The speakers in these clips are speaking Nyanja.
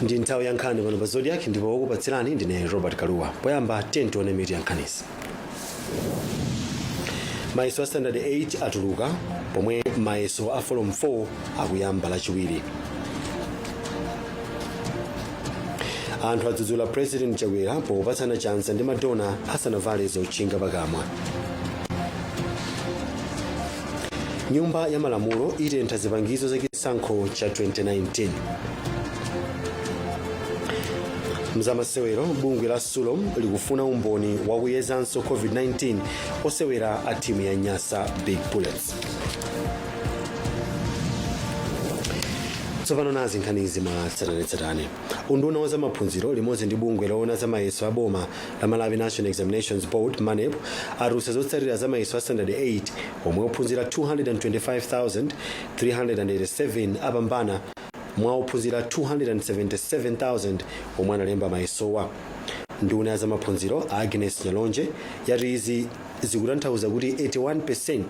Ndi nthawi ya nkhani pano pa Zodiak, ndipo wokupatsirani ndine Robert Kaluwa. Poyamba, tiye tione mitu ya nkhanizi. Mayeso a Standard 8 atuluka, pomwe mayeso a Form 4 akuyamba Lachiwiri. Anthu adzudzula President Chakwera popatsana chanza ndi madona asanavale zotchinga pakamwa. Nyumba ya Malamulo itentha zipangizo za chisankho cha 2019. Mzamasewero, bungwe la Sulom likufuna umboni wakuyezanso COVID-19 osewera a timu ya Nyasa Big Bullets. Tsopano nazi nkhanizi mwatsatanetsatane. Unduna wa zamaphunziro limodzi ndi bungwe loona za mayeso a boma la Malawi National Examinations Board, MANEB, atulutsa zotsatira za mayeso a Standard 8 omwe ophunzira 225,387 apambana mwa ophunzira 277,000 omwe analemba mayesowa. Nduna ya zamaphunziro Agnes Nyalonje yati izi zikutanthauza kuti 81%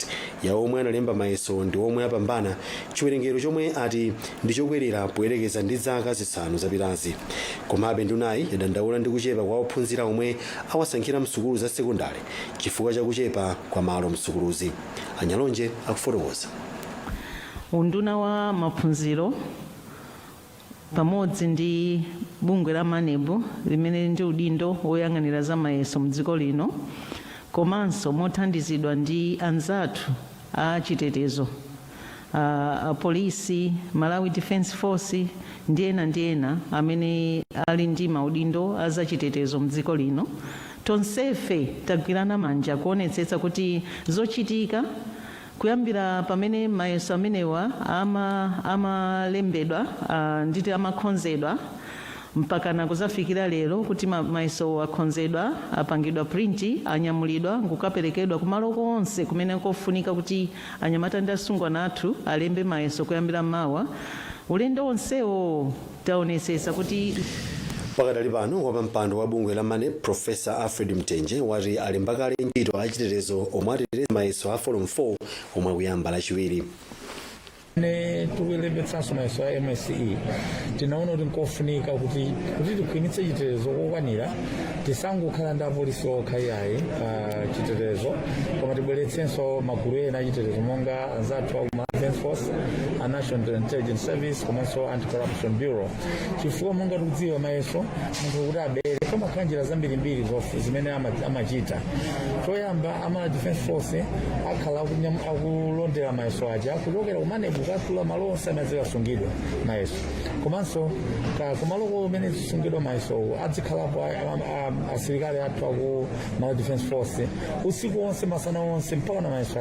ya omwe analemba mayeso ndi omwe apambana, chiwerengero chomwe ati ndi chokwerera poyerekeza ndi zaka 5 zapitazi. Komabe ndunayi yadandaula ndi kuchepa kwa ophunzira omwe awasankhira msukulu za sekondale chifukwa cha kuchepa kwa malo msukuluzi. A Nyalonje akufotokoza. Unduna wa maphunziro pamodzi ndi bungwe la MANEB limene ndi udindo woyang'anira za mayeso mdziko lino, komanso mothandizidwa ndi anzathu a chitetezo, a polisi, Malawi Defence Force ndi ena ndi ena amene ali ndi maudindo a zachitetezo mdziko lino, tonsefe tagwirana manja kuonetsetsa kuti zochitika kuyambira pamene mayeso amenewa amalembedwa, nditi amakhonzedwa, mpakana kuzafikira lero kuti mayeso akhonzedwa, apangidwa print, anyamulidwa nkukaperekedwa kumalo konse kumene kofunika kuti anyamata ndi asungwana athu alembe mayeso kuyambira mawa, ulendo wonsewo taonetsetsa kuti Pakadali pano, wapampando wa bungwe la MANEB, Professor Alfred Mtenje, wati alemba kale ntchito achitetezo omwe ateteze mayeso a Form 4 omwe akuyamba Lachiwiri. Ne tikulembetsanso mayeso a MSCE, tinaona kuti nkofunika kuti tikhwimitse chitetezo kokwanira. Tisangokhala ndi apolisi okha iyayi pa chitetezo, koma tibweretsenso magulu ena achitetezo monga anzathu aku Malawi Defence Force, a National Intelligence Service komanso Anti-Corruption Bureau, chifukwa monga tikudziwa, mayeso munthu kuti abere pamakhala njira zambirimbiri zimene amachita. Choyamba, a Malawi Defence Force akhala akulondera mayeso aja kuchokera ku MANEB kukatula malo onse amene azikasungidwa mayeso, komanso kumalo kumene zisungidwa mayesowo azikhalapo asilikali athu aku Malawi Defence Force usiku wonse, masana wonse, mpaka na mayeso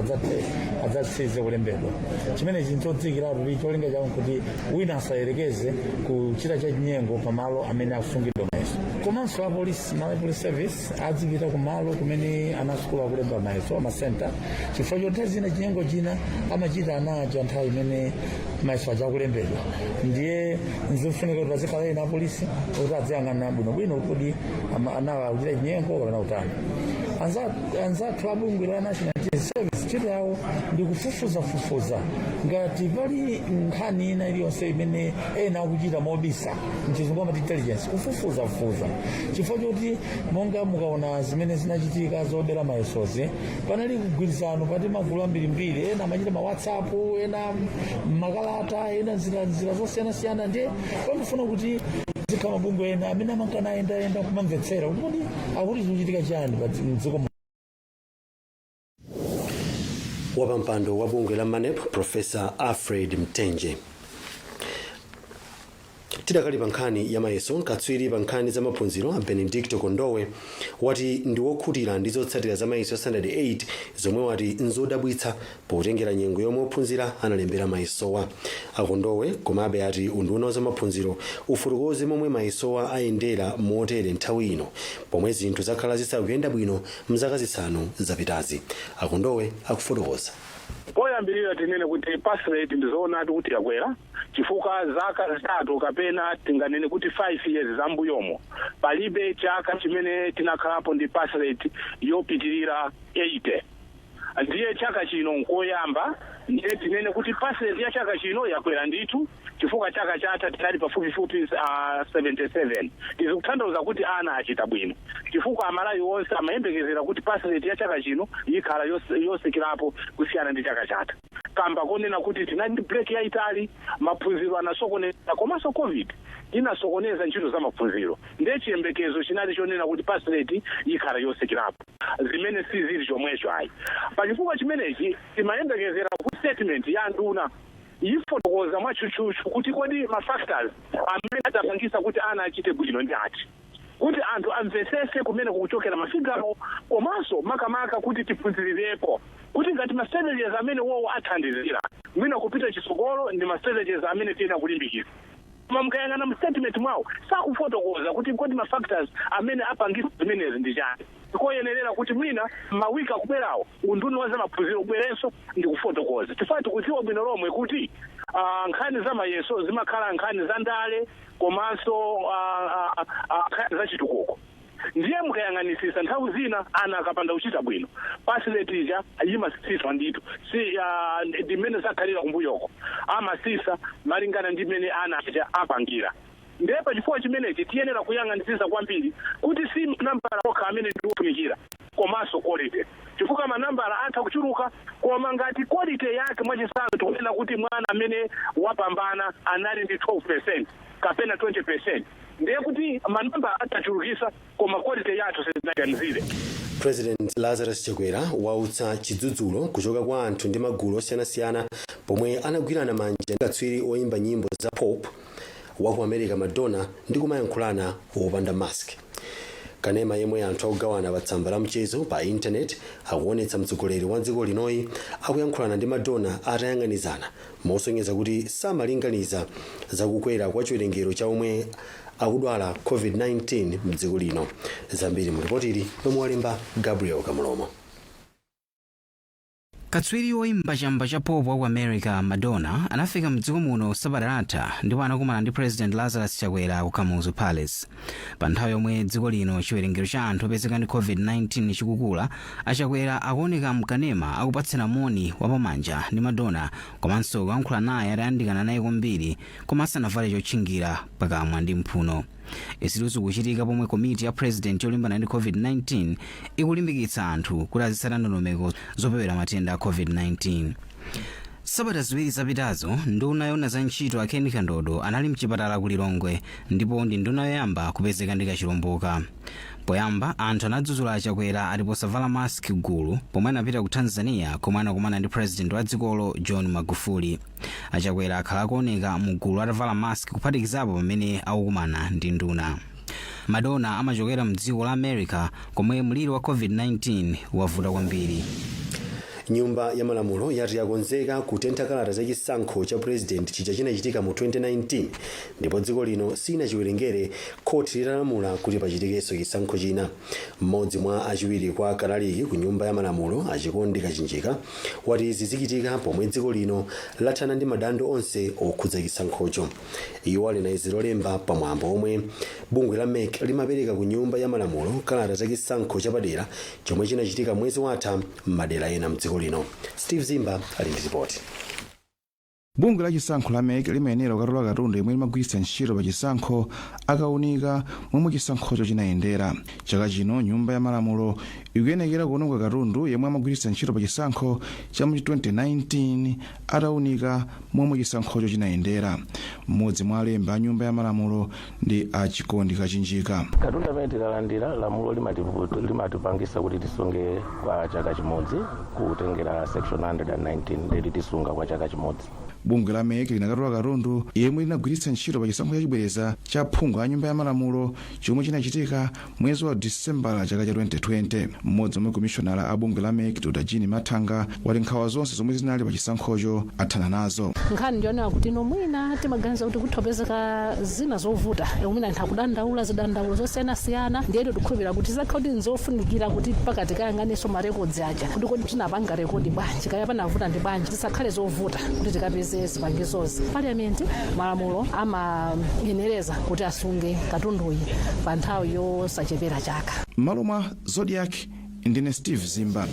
adzatsirize kulembedwa. Chimenechi nchodziwikiratu kuti cholinga chawo nkuti wina asayerekeze kuchita chachinyengo pamalo amene akusungidwa mayeso. Komanso apolisi, Malawi Police Service, adzipita kumalo kumene ana asukulu akulemba mayeso, amasenta, chifukwa choti nthawi zina chinyengo china amachita ana aja nthawi imene mayeso aja akulembedwa, ndiye nzofunika kuti pazikhala ena apolisi kuti adziyang'ana bwinobwino kuti anawa akuchita chinyengo kapena kutani. Anzathu a bungwe la National Intelligence Service, ntchito yawo ndi kufufuzafufuza ngati pali nkhani ina iliyonse imene ena akuchita mobisa, mchizungu amati intelligence, kufufuzafufuza, chifukwa choti monga mukaona zimene zinachitika zobera mayesozi, panali kugwirizano pati magulu ambirimbiri. Ena amachita ma WhatsApp, ena makalata, ena njira zosiyanasiyana. Ndiye pamafuna kuti zikhala mabungwe ena amene amankana ayendayenda kumamvetsera kuti kodi akuti chikuchitika chani pa mdziko muno. Wapampando wa bungwe la MANEB, Professor Alfred Mtenje. Tidakali pa nkhani ya mayeso, katswiri pa nkhani za maphunziro a Benedicto Kondowe wati ndi wokhutira ndi zotsatira za mayeso a Standard 8 zomwe wati nzodabwitsa potengera nyengo yomwe ophunzira analembera mayesowa. Akondowe komabe ati unduna wa zamaphunziro ufotokoze momwe mayesowa ayendera motere nthawi ino pomwe zinthu zakhala zisakuyenda bwino mzaka 5 zapitazi. Akondowe akufotokoza. Poyambirira tinene kuti pass rate ndizoonadi kuti yakwera, chifukwa zaka 3 kapena tinganene kuti 5 years zambuyomo palibe chaka chimene tinakhalapo ndi pass rate yopitirira 80. Ndiye chaka chino nkoyamba Ndiye tinene kuti pass rate ya chaka chino yakwera ndithu, chifukwa chaka chatha tinali pafupifupi 77. Izi kutanthauza kuti ana achita bwino, chifukwa Amalawi onse amayembekezera kuti pass rate ya chaka chino ikhala yosekerapo kusiyana ndi chaka chatha, kamba konena kuti tinali ndi break yayitali, maphunziro anasokoneza, komanso COVID inasokoneza ntchito za maphunziro. Ndiye chiyembekezo chinali chonena kuti pass rate ikhala yosekerapo, zimene sizili chomwecho ayi. Pachifukwa chimenechi timayembekezera kuti statement ya nduna ifotokoza mwatchutchutchu kuti kodi ma factors amene adapangisa kuti ana achite bwino ndi ati, kuti anthu amvesese kumene kukuchokera ma figure wo, komanso makamaka kuti tiphunzirirepo kuti ngati ma strategies amene wowo athandizira mwina kupita chitsogolo ndi ma strategies amene tiyena kulimbikitsa. Koma mukayang'ana mu statement mwawo, sakufotokoza kuti kodi ma factors amene apangisa zimenezi ndi chani. Koyenerera kuti mwina mawiki akubwerawo unduna wa zamaphunziro ubwerenso ndi kufotokoza, chifukwa tikudziwa bwino lomwe kuti nkhani za mayeso zimakhala nkhani za ndale komanso nkhani za chitukuko. Ndiye mukayang'anisisa, nthawi zina ana akapanda kuchita bwino, pass rate ija imasiswa ndithu. Si ndimene zakhalira kumbuyoko, amasisa malingana ndi mmene ana aja apangira. Ndiye pachifukwa chimenechi tiyenera kuyang'anisisa kwambiri kuti si manambala okha amene ndiofunikira, komanso quality, chifukwa manambala atha kuchuluka, koma ngati quality yake, mwachitsanzo tikunena kuti mwana amene wapambana anali ndi 12% kapena 20%, ndiye kuti manambala atachulukisa, koma quality yathu sizinaganizire. President Lazarus Chakwera wautsa chidzudzulo kuchoka kwa anthu ndi magulu osiyanasiyana pomwe anagwirana manja ndi katswiri oyimba nyimbo za pop wa ku America Madonna ndi kumayankhulana wopanda mask. Kanema yemwe anthu akugawana pa tsamba la mchezo pa intaneti akuonetsa mtsogoleri wa dziko linoyi akuyankhulana ndi Madonna atayang'anizana, mosonyeza kuti samalinganiza zakukwera kwa chiwerengero cha omwe akudwala COVID-19 mdziko lino. Zambiri mu ripotili lomwe walemba Gabriel Kamulomo. Katswiri woimba chamba cha pop wa ku America Madonna anafika mdziko muno sabata latha ndipo anakumana ndi President Lazarus Chakwera ku Kamuzu Palace. Pa nthawi yomwe dziko lino chiwerengero cha anthu opezeka ndi COVID-19 chikukula, aChakwera akuoneka mkanema akupatsana moni wapamanja ndi Madonna komanso kuyankhula naye atayandikana naye kwambiri, koma asanavale chotchingira pakamwa ndi mphuno. Izi zikuchitika pomwe komiti ya president yolimbana ndi COVID-19 ikulimbikitsa anthu kuti azitsata ndondomeko zopewera matenda a COVID-19. Sabata 2 zapitazo, nduna yona za ntchito a Ken Kandodo anali mchipatala ku Lilongwe ndipo ndi nduna yoyamba kupezeka ndi kachilomboka. Poyamba anthu anadzudzula aChakwera ati posavala mask gulu pomwe anapita ku Tanzania komwe anakumana ndi president wa dzikolo John Magufuli. AChakwera akhala akuoneka mu gulu atavala mask, kuphatikizapo pamene akukumana ndi nduna. Madonna amachokera mdziko la America komwe mliri wa COVID-19 wavuta kwambiri. Nyumba ya Malamulo yati yakonzeka kutentha kalata za chisankho cha president chija chinachitika mu 2019 ndipo dziko lino sinachiwerengere khoti litalamula kuti pachitikenso chisankho china. Mmodzi mwa achiwiri kwa kalaliki ku Nyumba ya Malamulo, aChikondi Kachinjika, wati izi zichitika pomwe dziko lino lathana ndi madando onse okhudza chisankhocho. Iwo ali na izi Lolemba pamwambo omwe bungwe la MEC limapereka ku Nyumba ya Malamulo kalata za chisankho chapadera chomwe chinachitika mwezi watha m'madera ena mdziko lino. Steve Zimba ali ndi ripoti. Bungwe la chisankho la MEC limayenera kukatola katundu yemwe limagwiritsa ntchito pa chisankho akaunika momwe chisankhocho chinayendera. Chaka chino Nyumba ya Malamulo ikuyenekera kuononga katundu yemwe amagwiritsa ntchito pa chisankho cha mu 2019 ataunika momwe chisankhocho chinayendera. Mmodzi mwa alembi a Nyumba ya Malamulo ndi aChikondi Kachinjika. Katundu amene tikalandira, lamulo limatipangisa kuti tisunge kwa chaka chimodzi, kutengera section 119, ndeti tisunga kwa chaka chimodzi. Bungwe la MEC linakatola katundu yemwe linagwiritsa ntchito pa chisankho chachibwereza cha phungu a Nyumba ya Malamulo chomwe chinachitika mwezi wa Disembala chaka cha 2020. Mmodzi mwa komishonala a bungwe la MEC, Dr Jean Mathanga, wati nkhawa zonse zomwe zinali pa chisankhocho athana nazo. Nkhani ndionera kuti ino mwina timaganiza kuti kuthopezeka zina zovuta, mwina anthu akudandaula zidandaulo zosiyanasiyana. Ndiye tikukhulupirira kuti zizakhala kuti nzofunikira kuti pakati kayang'anenso ma records aja, kuti kodi tinapanga record bwanji, kaya panavuta ndi bwanji, zisakhale zovuta kuti tikapeze zipangizozi. Parliament, malamulo amayenereza kuti asunge katunduyi pa nthawi yosachepera chaka. M'malo mwa Zodiak, ndine Steve Zimba.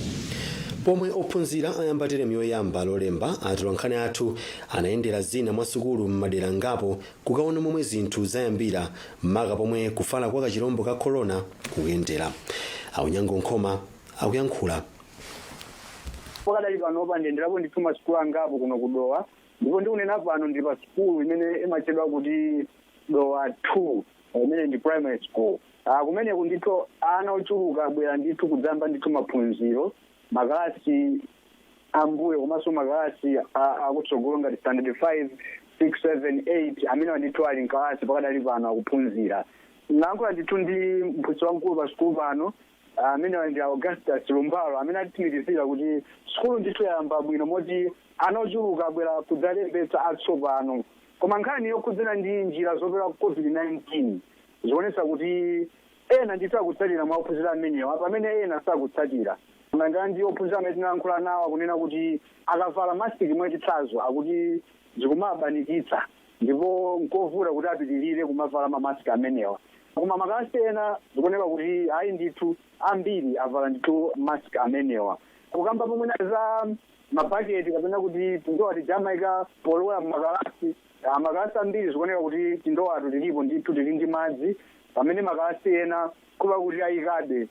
Pomwe ophunzira ayamba teremu yoyamba Lolemba, atolankhani athu anayendera zina mwa sukulu m'madera ngapo kukaona momwe zinthu zayambira, maka pomwe kufala kwa kachirombo ka korona kukuyendera. Aunyango Nkhoma akuyankhula. Pakadali panopa ndiyenderapo ndithu masukulu angapo kuno kuDowa, ndipo ndikunena pano ndili pa sukulu imene imatchedwa kuti Dowa 2, imene ndi primary school. Kumeneku ndithu ana ochuluka abwera ndithu kudzayamba ndithu maphunziro, makalasi ambuyo komanso makalasi akutsogolo ngati standard 5, 6, 7, 8. Amene ndithu ali mkalasi pakadali pano akuphunzira. Nayankhula ndithu ndi mphunzitsi wamkulu pa sukulu pano, amene ndi Augustus Lumbalo, amene atitsimikizira kuti sukulu ndithu yayamba bwino, moti ana ochuluka abwera kudzalembetsa atsopano. Koma nkhani yokhudzana ndi njira zopewera COVID-19 zikuonetsa kuti ena ndithu akutsatira mwa ophunzira amenewa, pamene ena sakutsatira. Ngandira ndi ophunzira amene tinayankhula nawo akunena kuti akavala masiki, mwachitsanzo, akuti zikumabanikitsa ndipo nkovuta kuti apitirire kumavala mamasiki amenewa. Koma makalasi ena zikuoneka kuti ayi ndithu, ambiri avala ndithu mask amenewa. Kukamba pomwe za mabaketi kapena kuti tindowa tijamaika polowa makalasi, makalasi ambiri zikuoneka kuti tindowatu tilipo ndithu, tili ndi madzi, pamene makalasi ena kuba kuti ayikabe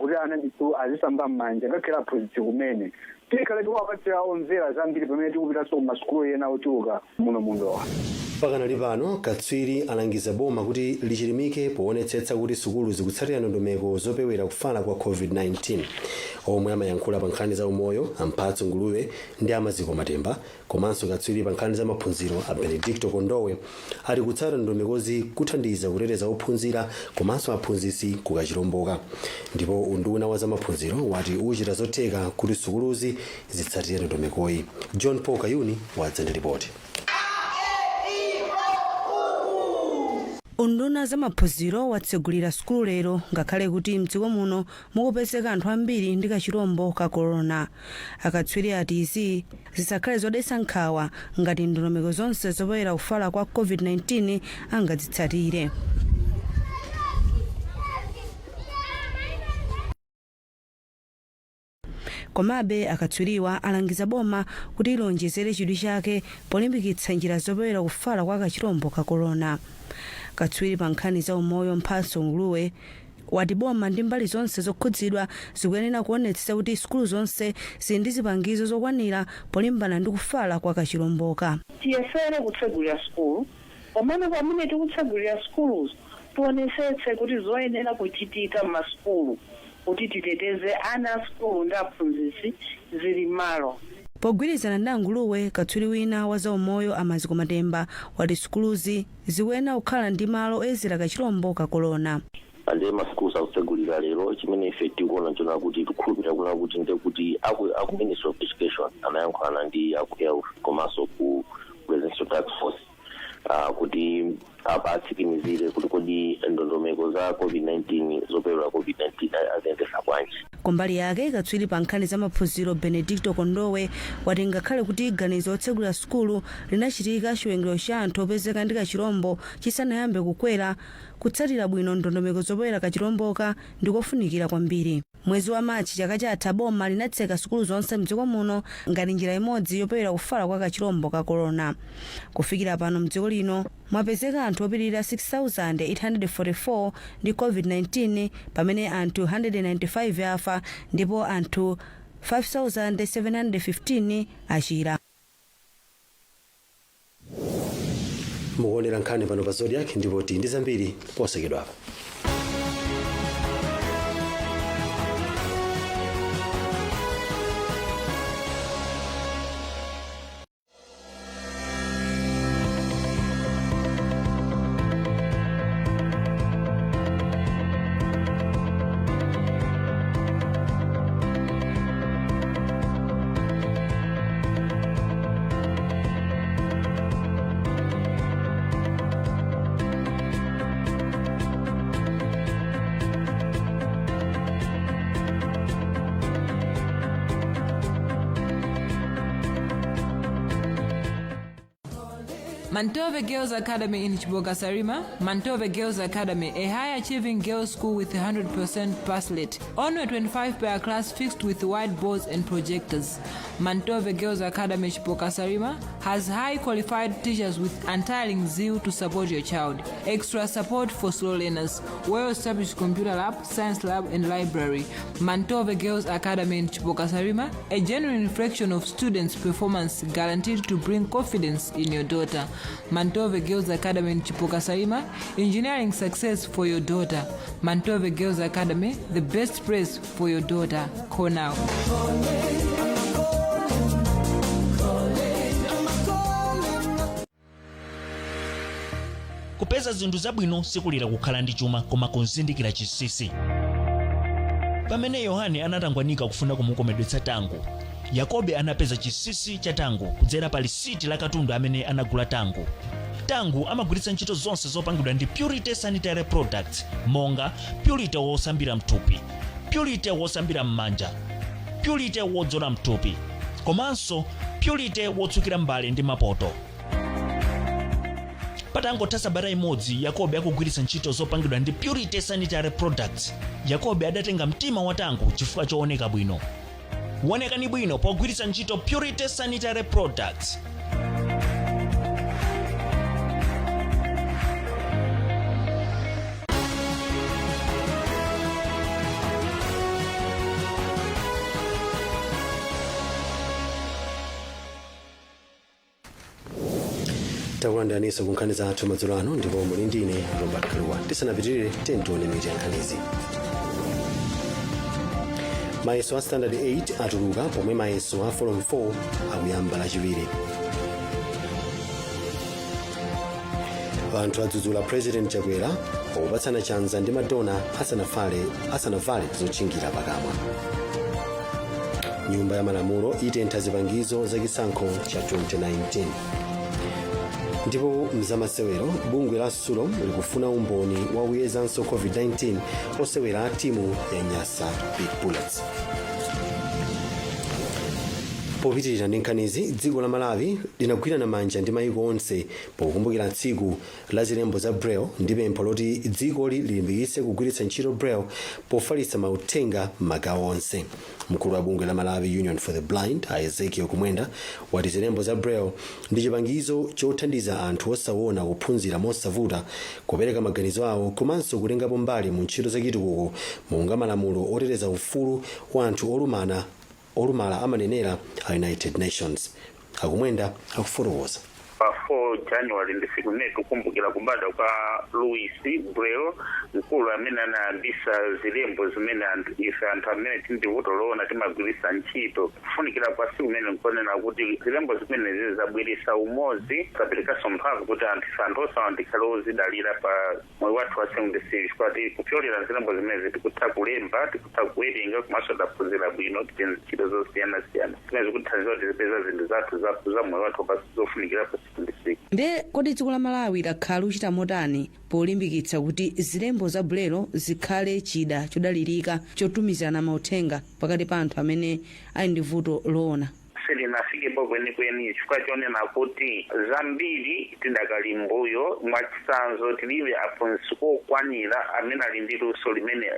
kuti ana ndithu azisamba m'manja ngakhale aphunzitsi kumene. Tikhale tikuwapatsira omvera zambiri pamene tikupitanso kumasukulu ena ochuluka muno muNdowa. Pakanali pano, katswiri alangiza boma kuti lichilimike poonetsetsa kuti sukulu zikutsatira ndondomeko zopewera kufala kwa COVID-19. Omwe amayankhula pa nkhani za umoyo aMphatso Nguluwe ndi aMaziko Matemba, komanso katswiri pa nkhani za maphunziro a Benedicto Kondowe, ali kutsata ndondomekozi kuthandiza kuteteza ophunzira komanso aphunzitsi kukachilomboka. Ndipo unduna wa zamaphunziro wati uchita zotheka kuti sukuluzi zitsatire ndondomekoyi. John Paul Kayuni wadza ndi ripoti. Unduna za maphunziro watsegulira sukulu lero ngakhale kuti mdziko muno mukupezeka anthu ambiri ndi kachirombo ka korona. Akatswiri ati izi zisakhale zodetsa nkhawa ngati ndondomeko zonse zopewera kufala kwa COVID-19 angazitsatire. Komabe akatswiriwa alangiza boma kuti ilonjezere chidwi chake polimbikitsa njira zopewera kufala kwa kachirombo ka korona. Katswiri pa nkhani za umoyo Mphatso Nguluwe wati boma ndi mbali zonse zokhudzidwa zikuyenera kuonetsetsa kuti sukulu zonse zili ndi zipangizo zokwanira polimbana ndi kufala kwa kachiromboka. Tiyesere kutsegulira sukulu, komano pamene tikutsegulira sukuluzo tionesetse kuti zoyenera kuchitika m'masukulu kuti titeteze ana a sukulu ndi aphunzitsi zili m'malo. Pogwirizana ndi Anguluwe, katswiri wina wa zaumoyo aMaziko Matemba wati sukuluzi zikuyenera kukhala ndi malo oyezera kachirombo ka korona. Ande masukulu akutsegulira lero, chimene ife tikuona chona kuti tikukhulupirira kuna kuti ndekuti aku Ministry of Education anayankhulana ndi aku health komanso ku Presidential Task Force kuti apa atsimikizire kuti kodi ndondomeko za COVID-19, zopewera COVID-19, aziyendesa bwanji. Kumbali yake, katswiri pa nkhani za maphunziro Benedicto Kondowe wati ngakhale kuti ganizo lotsegulira sukulu linachitika chiwerengero cha anthu opezeka ndi kachirombo chisanayambe kukwera, kutsatira bwino ndondomeko zopewera kachiromboka ndikofunikira kwambiri. Mwezi wa Machi chaka chatha, boma linatseka sukulu zonse mdziko muno ngati njira imodzi yopewera kufala kwa kachirombo ka korona. Kufikira pano mdziko lino mwapezeka anthu opitirira 6844 ndi COVID-19, pamene anthu 195 afa ndipo anthu 5715 achira. Mukuonera nkhani pano pa Zodiak, ndipo tili ndi zambiri posachedwapa. Mantove Girls Academy in Chiboga Sarima, Mantove Girls Academy, a high achieving girls school with 100% pass rate. Only 25 per class fixed with whiteboards and projectors. Mantove Girls Academy Chiboga Sarima has high qualified teachers with untiring zeal to support your child. Extra support for slow learners, well established computer lab, science lab, and library. Mantove Girls Academy in Chiboga Sarima, a genuine reflection of students' performance guaranteed to bring confidence in your daughter. Mantove Girls Academy in Chipoka Sarima, engineering success for your daughter. Mantove Girls Academy, the best place for your daughter. Call now. Kupeza zinthu zabwino sikulira kukhala ndi chuma, koma kuzindikira chinsinsi. Pamene Yohane anatangwanika kufuna kumukomedwetsa Tango, Yakobe anapeza chinsinsi cha Tango kudzera pa lisiti la katundu amene anagula Tango. Tango amagwiritsa ntchito zonse zopangidwa ndi Purity Sanitary Products, monga Purity wosambira mthupi, Purity wosambira m'manja, Purity wodzola mthupi, komanso Purity wotsukira mbale ndi mapoto. Patangotha sabata imodzi Yakobe akugwiritsa ntchito zopangidwa ndi Purity Sanitary Products, Yakobe adatenga mtima wa Tango chifukwa chooneka bwino. Wonekani bwino pogwiritsa ntchito Purity Sanitary Products. Takulandiraninso ku nkhani zathu madzulo ano, ndipo muli ndine Robert Kaluwa. Tisanapitirire, tione mitu ya nkhanizi. Mayeso a Standard 8 atuluka, pomwe mayeso a Form 4 akuyamba Lachiwiri. Anthu adzudzula President Chakwera pokupatsana chanza ndi Madonna asanavale zotchingira pakamwa. Nyumba ya Malamulo itentha zipangizo za chisankho cha 2019. Ndipo mzamasewero, bungwe la SULOM likufuna umboni wa kuyezanso COVID-19 osewera a timu ya Nyasa Big Bullets. Popitirira ndi nkhanizi, dziko la Malawi linagwirana manja ndi mayiko onse pokumbukira tsiku la zilembo za Braille ndi pempho loti dzikoli lilimbikitse kugwiritsa ntchito Braille pofalitsa mauthenga m'magawo onse. Mkulu wa bungwe la Malawi Union for the Blind, a Ezekiel Kumwenda, wati zilembo za Braille ndi chipangizo chothandiza anthu osaona kuphunzira mosavuta, kupereka maganizo awo, komanso kutengapo mbali mu ntchito zachitukuko, monga malamulo oteteza ufulu wa anthu olumala amanenera a United Nations. Akumwenda akufotokoza. Pa 4 January ndi tsiku limene tikukumbukira kubadwa kwa Louis Braille, mkulu amene anayambisa zilembo zimene ife anthu amene tili ndi vuto loona timagwiritsa ntchito. Kufunikira kwa tsiku limene nkonena kuti zilembo zimenezi zabweretsa umodzi, zaperekanso mphamvu kuti ife anthu osaona tikhale ozidalira pa moyo wathu wa tsiku ndi tsiku, chifukwa kupyolera zilembo zimenezi tikutha kulemba, tikutha kuwerenga, komanso taphunzira bwino, tili ntchito zosiyanasiyana zimene zikuthandiza kuti tizipeza zinthu zathu za moyo wathu zofunikira pa tsiku ndi tsiku. Nde kodi dziko la Malawi lakhala likuchita motani polimbikitsa kuti zilembo za Braille zikhale chida chodalirika chotumizirana mauthenga pakati pa anthu amene ali ndi vuto loona? Silinafikepo kwenikweni chifukwa chonena kuti zambiri tidakali mbuyo. Mwachitsanzo, tilibe aphunzitsi okwanira amene ali ndi luso limene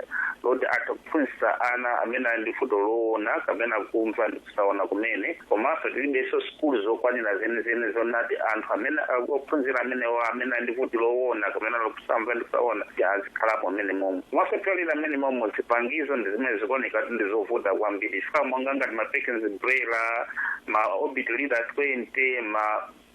loti atha kuphunzitsa ana amene ali ndi vuto loona kapena kumva ndi kusaona kumene, komanso tilibenso sukulu zokwanira zenizeni zonati anthu amene ophunzira amenewo amene ali ndi vuto loona kapena lokusamva ndi kusaona azikhalapo amene momwe. Komanso pyolera amene momwe zipangizo ndi zimene zikuoneka kuti ndi zovuta kwambiri, chifukwa monga ngati ma Perkins Braille, ma Orbit Reader 20, ma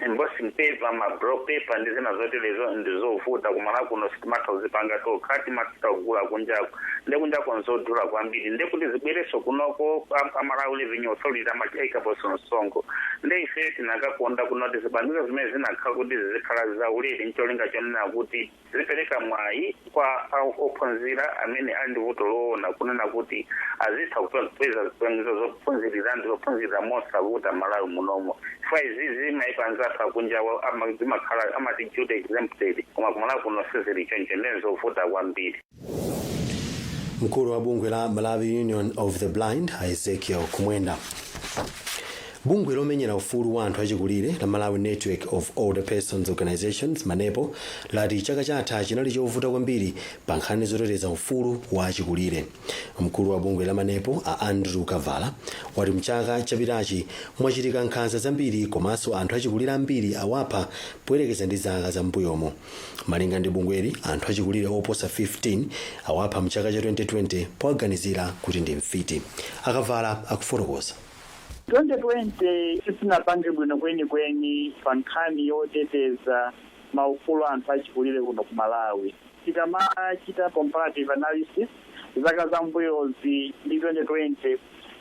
embossing paper, ma braille paper ndi zina zoterezo ndi zovuta. Kumala kuno sitimatha kuzipanga tokha, timatha kugula kunjako, ndi kunjako nzodula kwambiri, ndi kuti zibwerenso kunoko a Malawi Revenue Authority amayikaponso msonkho. Ndi ife tinakakonda kunoti zipangizo zimene zinakhala kuti zizikhala zaulere, ncholinga chonena kuti zipereka mwayi kwa ophunzira amene ali ndi vuto loona kunena kuti azitha kupeza zipangizo zophunzirira ndi zophunzirira mosavuta Malawi munomo, chifukwa izizi maiko anzathu akunjawo zimakhala amati duty exempted, koma kumalawi kuno sizili choncho, ndi zovuta kwambiri. Mkulu wa bungwe la Malawi Union of the Blind, Ezekiel Kumwenda. Bungwe lomenyera ufulu wa anthu achikulire la Malawi Network of Older Persons Organizations, MANEPO, lati chaka chatha chinali chovuta kwambiri pa nkhani zoteteza ufulu wa achikulire. Mkulu wa bungwe la MANEPO, a Andrew Kavala, wati mchaka chapitachi mwachitika nkhanza zambiri komanso anthu achikulire ambiri awapha poyerekeza ndi zaka zam'mbuyomo. Malinga ndi bungweli, anthu achikulire oposa 15 awapha mchaka cha 2020 powaganizira kuti ndi mfiti. Akavala akufotokoza. 2020 sitinapange bwino kwenikweni pa nkhani yoteteza maufulu anthu achikulire kuno ku Malawi. Tikamachita comparative analysis zaka zambuyozi ndi 2020,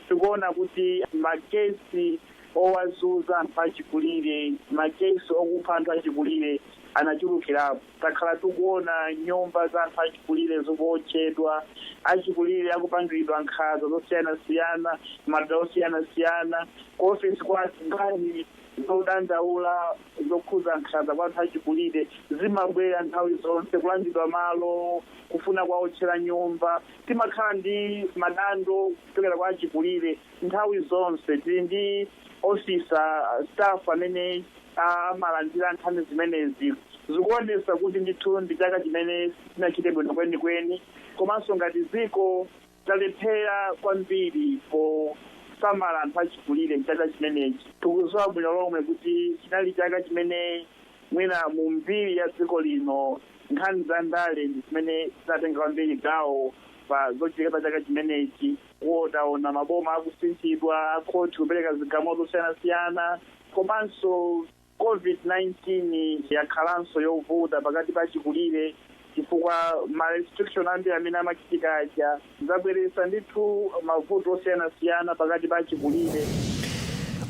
tikuona kuti makesi owazuza anthu achikulire, makesi okupha anthu achikulire anachulukirapo. Takhala tikuona nyumba za anthu achikulire zikuotchedwa, achikulire akupangiridwa nkhanza zosiyanasiyana, madera osiyanasiyana. Ku ofisi kwathu nkhani zodandaula zokhuza nkhanza kwa anthu achikulire zimabwera nthawi zonse, kulandidwa malo, kufuna kuwaotchera nyumba. Timakhala ndi madando kuchokera kwa achikulire nthawi zonse. Tili ndi officer, staff amene amalandira nkhani zimenezi. Zikuonesa kuti ndithu ndi chaka chimene sitinachite bwino kwenikweni, komanso ngati dziko talephera kwambiri posamala anthu achikulire mchaka chimenechi. Tikudziwa bwino lomwe kuti chinali chaka chimene mwina mu mbiri ya dziko lino nkhani za ndale ndi zimene zinatenga kwambiri gawo pa zochitika pa chaka chimenechi. Taona maboma akusinthidwa, akhoti kupereka zigamulo zosiyanasiyana, komanso COVID-19 yakhalanso yovuta pakati pa achikulire chifukwa ma restriction ambiri amene amachitika aja zabweretsa ndithu mavuto osiyanasiyana pakati pa achikulire.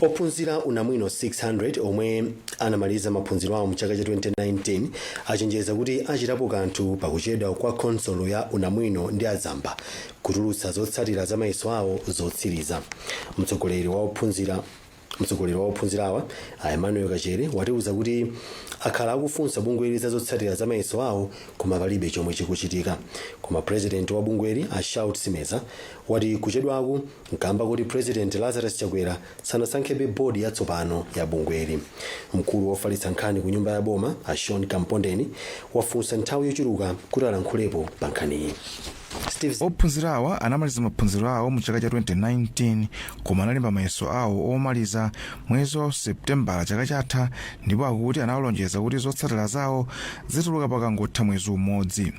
Ophunzira unamwino 600 omwe anamaliza maphunziro awo mchaka cha 2019 achenjeza kuti achitapo kanthu pakuchedwa kwa khonsolo ya unamwino ndi azamba kutulutsa zotsatira za mayeso awo zotsiriza. Mtsogoleri wa ophunzirawa, a Emmanuel Kachere, watiuza kuti akhala akufunsa bungweli za zotsatira za mayeso awo koma palibe chomwe chikuchitika. Koma president wa bungweli, a Shaut Simeza, wati kuchedwaku nkamba kuti President Lazarus Chakwera sanasankhebe bodi yatsopano ya bungweli. Mkulu wofalitsa nkhani ku nyumba ya boma, a Sean Kampondeni, wafunsa nthawi yochuluka kuti alankhulepo pa nkhaniyi. Ophunzirawa anamaliza maphunziro awo mu chaka cha 2019 koma analemba mayeso awo omaliza mwezi wa Seputembala chaka chatha, ndipo akuti anawalonjeza kuti zotsatira zawo zituluka pakangotha mwezi umodzi.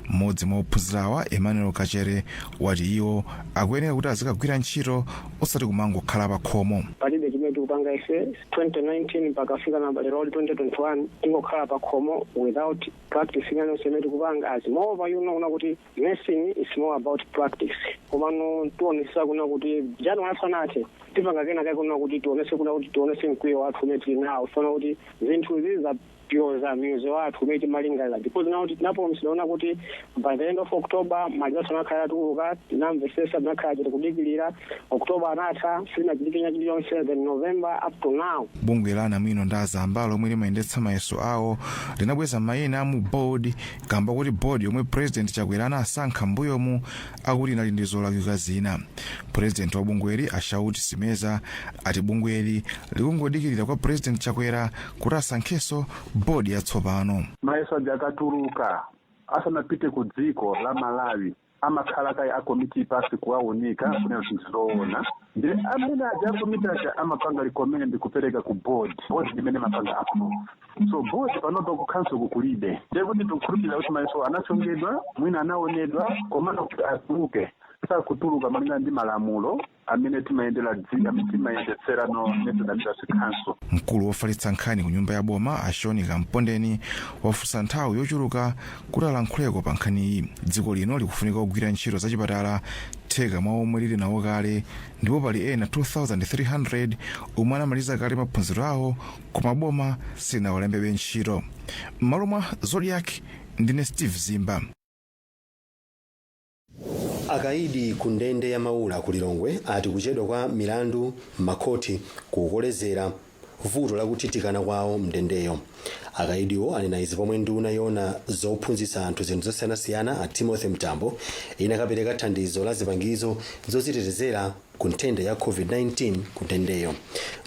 Mmodzi mwa ophunzirawa, Emmanuel Kachere, wati iwo akuyenera kuti azikagwira ntchito osati kumangokhala pa khomo. Palibe chimene tikupanga ife 2019 mpaka fika namba lero 2021, tingokhala pa khomo without practice iliyonse imene tikupanga. As moreover, kuna kuti nursing is more about practice, komano tionesa kuna kuti January asanathe tipanga kena kake kuna kuti tionese, kuna kuti tionese mkwiyo wathu umene tili nawo. Funa kuti zinthu izi zapyoza miyozo wathu umene timalingalira, because now tinapo tinaona kuti by the end of October ma results anakhala atuluka. Tinamvesesa, tinakhala chete kudikilira. October anatha, silinachitike china chiliyonse, then November up to now. Bungwe la anamwino ndi azamba lomwe limayendetsa mayeso awo linabweza mayina mu board kamba kuti board yomwe President Chakwera anasankha mbuyomu akuti inali ndi zolakwika zina. President wa bungweli, a Shaut Simeza, ati bungweli likungodikirira kwa President Chakwera kuti asankhenso board yatsopano. Mayeso aja akatuluka, asanapite ku dziko la Malawi, amakhala kaye akomiti pasi kuwaunika kunena kuti ndizoona. Ndi amene aja akomiti aja amapanga recommend kupereka ku board, board limene mapanga approve. So board panopa ku council kukulibe, ndiye kuti tikukhulupirira kuti mayeso anachongedwa, mwina anaonedwa, komano kuti atuluke sakutuluka malingana ndi malamulo amene timayendera amene timayendetsera no National Literacy Council. Mkulu wofalitsa nkhani ku nyumba ya boma, a Sean Kampondeni, wafunsa nthawi yochuluka kuti alankhuleko pa nkhaniyi. Dziko lino likufunika kugwira ntchito zachipatala theka mwa omwe lili nawo kale, ndipo pali ena 2300 omwe anamaliza kale maphunziro awo koma boma silinawalembebe ntchito. M'malo mwa Zodiak, ndine Steve Zimba. Akaidi ku ndende ya Maula ku Lilongwe ati kuchedwa kwa milandu m'makhoti kukukolezera vuto lakuthithikana kwawo mndendeyo. Akaidiwo anena izi pomwe nduna yona zophunzitsa anthu zinthu zosiyanasiyana, a Timothy Mtambo, inakapereka thandizo la zipangizo zozitetezera. ku nthenda ya COVID-19 ku ndendeyo.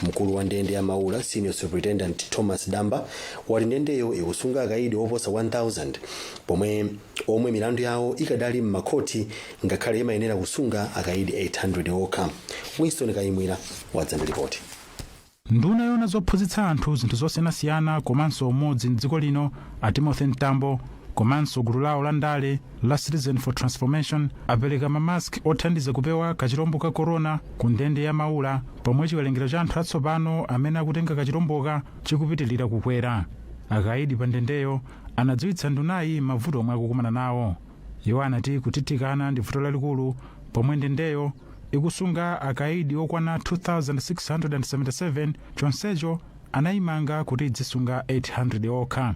Mkulu wa ndende ya Maula, Senior Superintendent Thomas Damba, wati ndendeyo ikusunga akaidi oposa 1000 pomwe omwe milandu yawo ikadali m'makhoti, ngakhale imayenera kusunga akaidi 800 okha. Winston Kayimwira wadza ndi ripoti. Nduna yona zophunzitsa anthu zinthu zosiyanasiyana komanso umodzi mdziko lino, a Timothy Mtambo, komanso gulu lawo la ndale la Citizen for Transformation apereka mamaski othandiza kupewa kachirombo ka korona ku ndende ya Maula, pomwe chiwerengero cha anthu atsopano amene akutenga kachiromboka chikupitilira kukwera. Akaidi pa ndendeyo anadziwitsa ndunayi mavuto omwe akukumana nawo. Iwo anati kutithikana ndi vuto lalikulu pomwe ndendeyo ikusunga akaidi okwana 2677, chonsecho anayimanga kuti idzisunga 800 okha.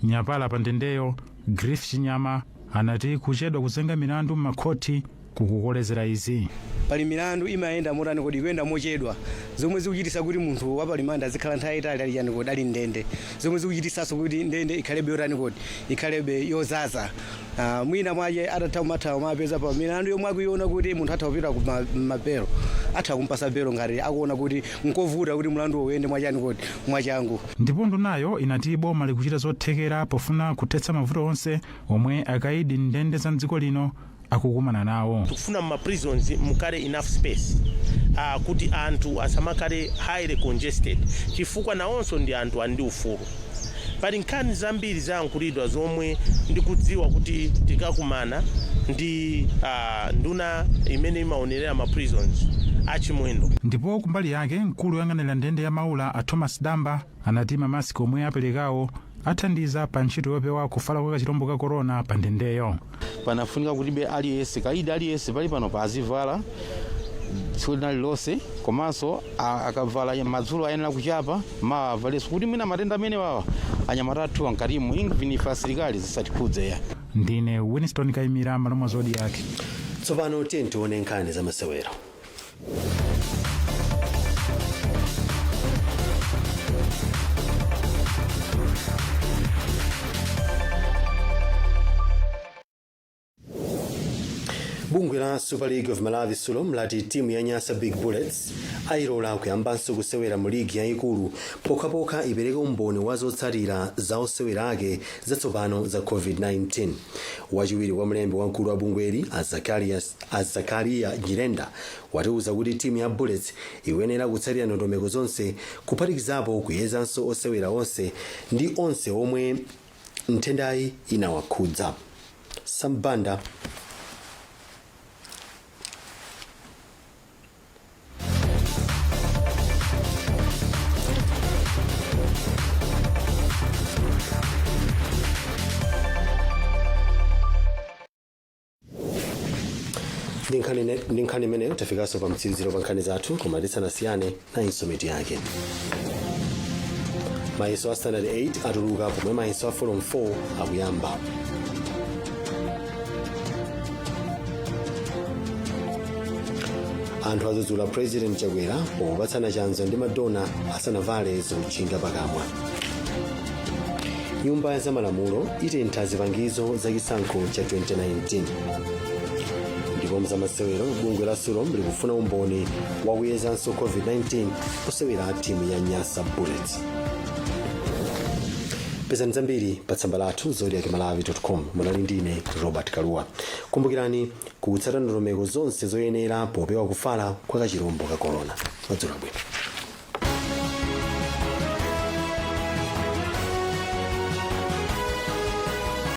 Nyapala pa ndendeyo, Griff Chinyama, anati kuchedwa kuzenga milandu m'makhoti kukukolezera izi. Pali milandu imayenda motani kodi, ikuyenda mochedwa, zomwe zikuchitisa kuti munthu wapalimanda azikhala nthawi itali ali chani kodi, ali ndende, zomwe zikuchitisanso kuti ndende ikhalebe yotani kodi, ikhalebe yozaza. Mwina mwache atatha kumathawa mapeza pa milandu yomwe akuiona kuti munthu atha kupita ku mabelo, atha kumpasa belo ngati akuona kuti nkovuta kuti mlandu uyende mwachani kodi, mwachangu. Ndipo ndunayo inati boma likuchita zothekera pofuna kuthetsa mavuto onse omwe akaidi ndende za mdziko lino akukumana nawo. Tikufuna mma prisons mukhale enough space kuti anthu asamakhale highly congested, chifukwa nawonso ndi anthu ali ndi ufulu. Pali nkhani zambiri zayankhulidwa zomwe ndikudziwa kuti tikakumana ndi nduna imene imaonerera ma prisons, Achimwendo. Ndipo kumbali yake, mkulu woyang'anira ndende ya Maula, a Thomas Damba, anati mamasiki omwe aperekawo athandiza pa ntchito yopewa kufala kwa kachirombo ka korona pa ndendeyo. Panafunika kuti be aliyense, kaidi aliyense pali pano pazivala tsiku linali lonse, komanso akavala madzulo ayenera kuchapa, mawa avalenso, kuti mwina matenda amene wawa anyamata athu ankatimu, even ife asilikali, zisatikhudze ya. Ndine Winston Kayimira, malo mwa Zodiak. Tsopano tiye tione nkhani za masewero. Bungwe la Super League of Malawi, SULOM, lati timu ya Nyasa Big Bullets ayilola kuyambanso kusewera mu ligi yayikulu pokhapokha ipereke umboni wa zotsatira za osewera ake zatsopano za COVID-19. Wachiwiri kwa mlembi wamkulu wa bungweli, Azakaria Nyirenda, watiuza kuti timu ya Bullets ikuyenera kutsatira ndondomeko zonse, kuphatikizapo kuyezanso osewera onse ndi onse omwe nthendayi inawakhudza. Sambanda. Ndi nkhani imeneyo tafikanso pa mtsiriziro pa nkhani zathu, koma tisanasiyane nayinso mitu yake. Mayeso a Standard 8 atuluka pomwe mayeso a Form 4 akuyamba. Anthu adzudzula President Chakwera pokupatsana chanza ndi Madonna asanavale zotchinga pakamwa. Nyumba ya zamalamulo itentha zipangizo za chisankho cha 2019. Ndipo mzamasewero, bungwe la SULOM likufuna umboni wakuyezanso COVID-19 osewera timu ya Nyasa Bullets. Pezani zambiri pa tsamba lathu zodiakmalawi.com. Munali ndine Robert Kaluwa. Kumbukirani kutsata ndondomeko zonse zoyenera popewa kufala kwa kachirombo ka korona. Madzulo abwino.